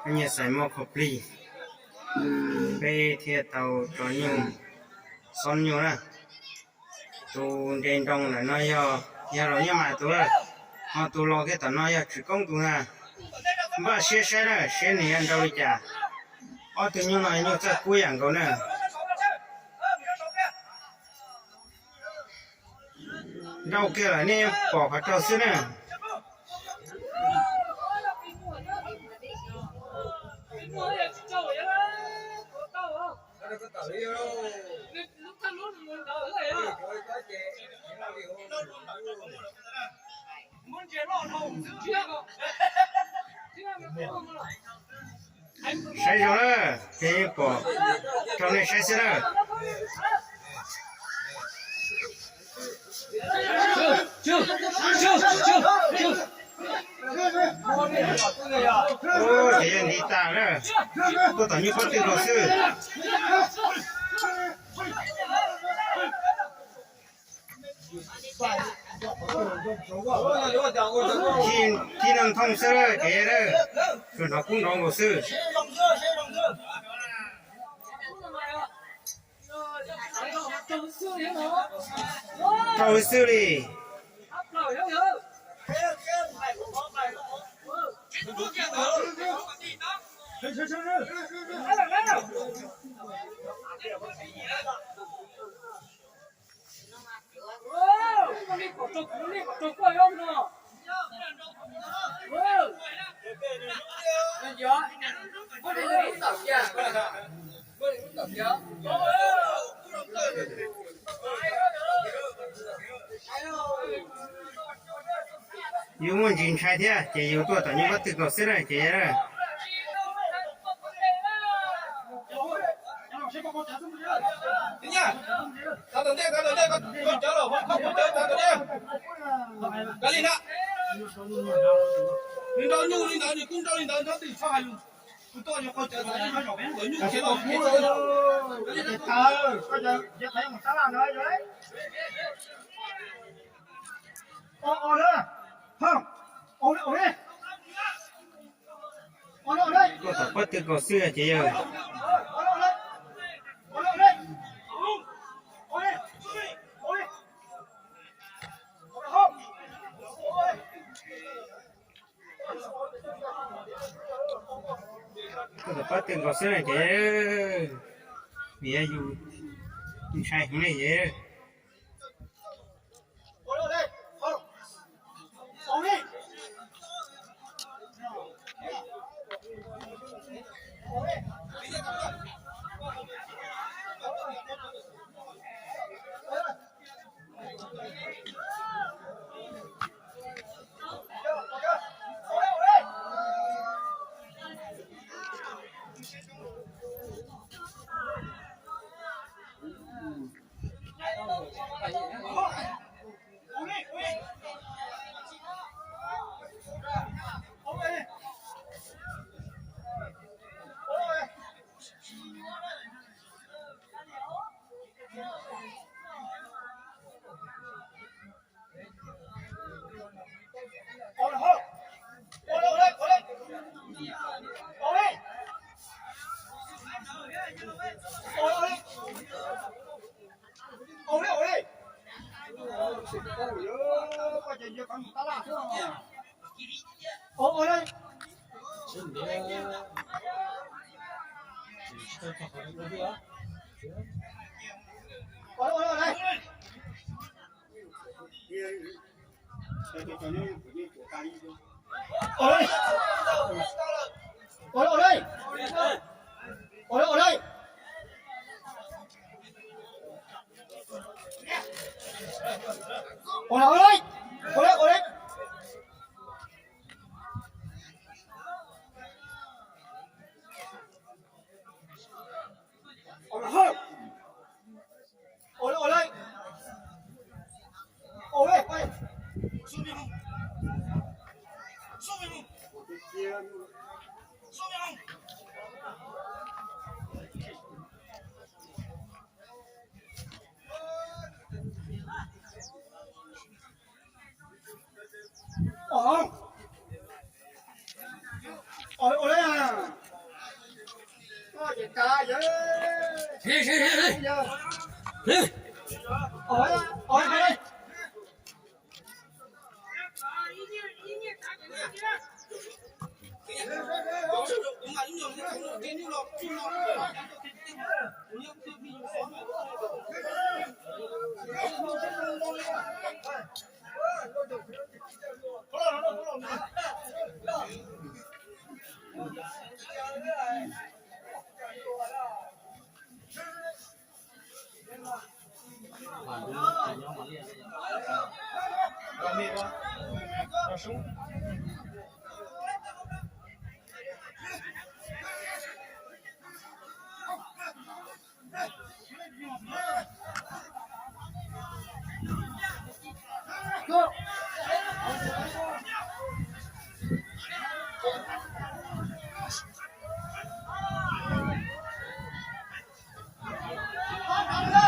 Nyias xaiv muaj kho plig, peb thiaj tau tso nyuj, xob nyuj na. Tus nres nroo ntawm no yog, yog laus nyuj mas tus, ho tus laus kiag tom no yog tswv koob tus na. Npaj siab saib na, saib nws yuav nrau li cas. Ob tug nyuj no nyuj txawj kub yam nkaus na. Nrau kiag lawm nej pom qhov rau xwb na. Saib zoo na, ces pom rau nej saib xwb na. Ces yog ntiv tas na, tuaj tom nyuj pob tw nkaus xwb. Ci neeg thooj xwb ces, tsuas hnov kub nrov nkaus xwb. Rau xwb li. Yus muaj ntsis ntshai thiab ces yus tuaj tom nyuj pob tw nkaus xwb na ces. Tuaj tom pob tw nkaus xwb ces yog. Tuaj tom pob tw nkaus xwb ces, vim yog yus ntshai heev ne ces.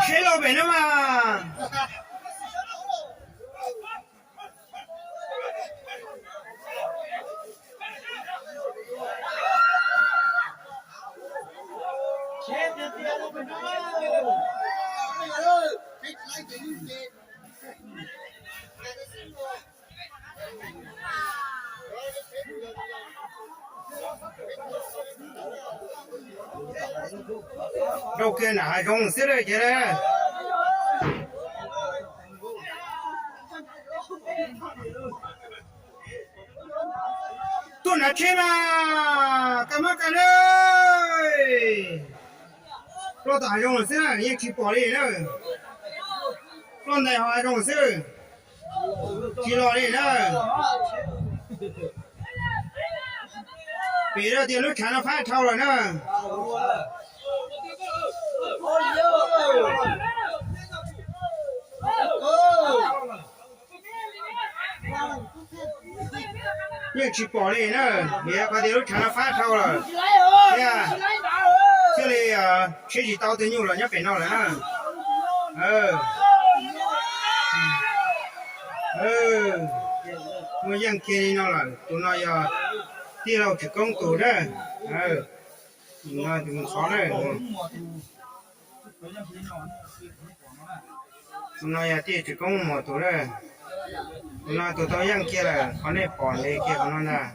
Tsheb los pem no mas. Rau kiag nram hav zoov xwb lawm ces. Tuaj nram tsheb mas, kaj mab kaj na. Ploj tom hav zoov xwb na, yeej tsis pom li na. Ploj ntais hauv hav zoov xwb, tsis los li na. Pem tias lub tshav no fab dhau lawm na. Yeej tsis pom li na, vim qhov tias lub tshav no fab dhau lawm thiab, thiaj li tsheb tsis tau tus nyuj los nyob pem no lawm na. Muaj yeej kiag li no lawm, tus no yog tij laug Tsim Koob tus na. Tus no tus mus qhov na. Tus no yog tij laug Tsim Koob mus tus na. Tus no tus tau yeej kiag lawm, qhov nej pom ntev kiag qhov no ntag.